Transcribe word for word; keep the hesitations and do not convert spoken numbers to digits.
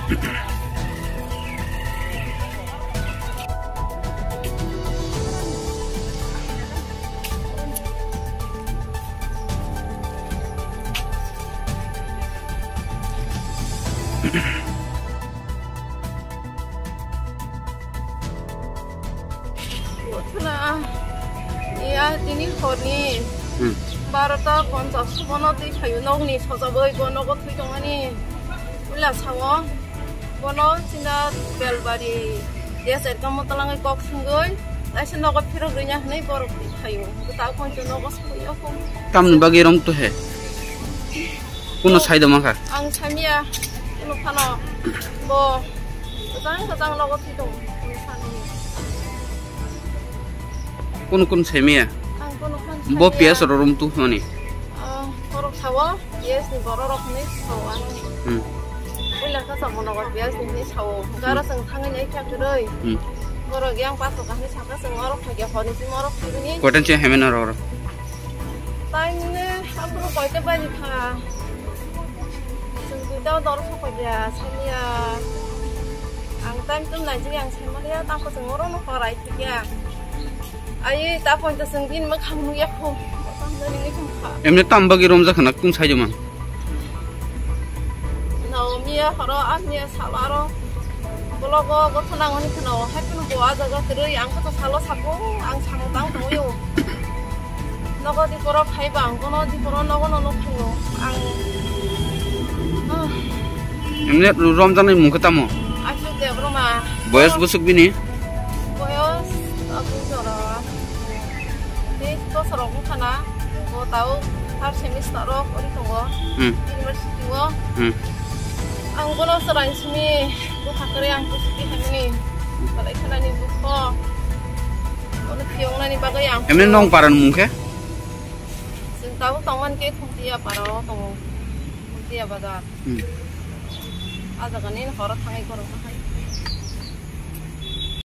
Bothana, iya, tini horni Hmm. barota ponchas bono twi phaio nokni sojabai bo nogo thwi tongmani. Ula sao, bono china belbari desert kamo talangwi kok sungwi, taisa nogo phirok rwina hwnwi borok twi phaio. Ta poncho nogo sungwi yokho. Tamni bagwi rom tu he? Kuno Oh. sai da mankha? Ang samia, kuno phano bo kwchang kwchang nogo thwi tongo. Kun kun semia? Ang kun kun Bo semia. P S ro rum tu mani. Ah, borok sao, P S ni borok rok ni sao ano. Hmm. Puila ka samo nogo P S ni sao. Gara Hmm. sang thangai nai kya kuroi. Hmm. Borok yang paso kahni saka sang orok thagya honi si morok thagni. Kotan che hemen ro ro. Taimne aphuru koita bari kha. Chwng duita dor sokoi ya, saniya. Ang time tum nai jini ang sai maliya, tamo chwng oro no horai thikya. Ai, ta point chwng din ma kham nukya kho. Tamo jani ngi thum kha. Emne tam bagwi romjak khana kung sai juma. No, miya horo, a miya salo aro. Bologo gotho nangoni kheno, hai phano bo a jaga kwrwi, ang khe to salo sako, ang samung tang tongwi o. Nogo di borok hai ba, ang bono di borok nogo no nuk phaio. Ang, ah. Emne romjaknai mung khe tamo? Ashok Debbarma. Boyos bwswk bini? Boyos, aboni jora. Tei bosor rok wngkha na, bo tabuk third semester o pori tongo, Hmm. university o. Hmm. Ang bono chwrai simi bwkha kwrwi ang kusuki hamni. Kwlai khanani bukho. Bono phiyoknani bagwi ang Emne phiyok. Nong paran mung khe? Chwng tabuk tongmani khe Khumtiya para o tongo. Khumtiya bazar. Hmm. A jaga nini horo thangwi khoro.